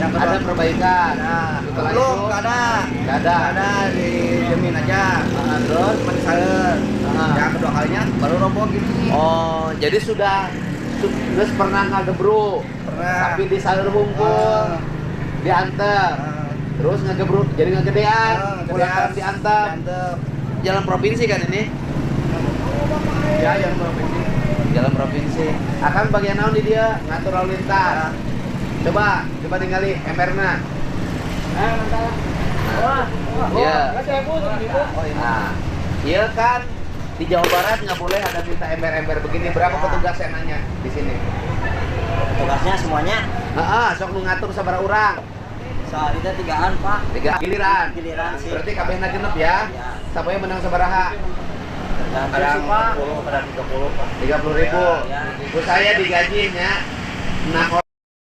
Yang kedua, ada perbaikan. Nah, setelah belum, itu nggak ada. Nggak ada. Nggak ada, dijamin aja. Terus cuma disaler. Yang kedua kalinya baru roboh gini. Oh, jadi sudah pernah ngagebruk. Pernah. Tapi disaler hungkul. Diantar. Terus ngegebruk jadi ngegedean. Pulang diantar. Jalan provinsi kan ini? Ya, jalan provinsi. Jalan provinsi. Akan bagian naon di dia ngatur lalu lintas. Coba, coba tinggali emberna. Nah. Iya. Nah, iya kan di Jawa Barat nggak boleh ada minta ember-ember begini. Berapa petugas yang nanya di sini? Petugasnya semuanya? Heeh, sok nu ngatur sabaraha urang. Sehari teh 3an, Pak. 3 giliran. Giliran sih. Berarti kabehna genep ya. Ya. Sampai menang sabaraha? Tergantung sih, Pak. 40, kadang 30, Pak. 30.000. Ya. Terus saya digajinya 6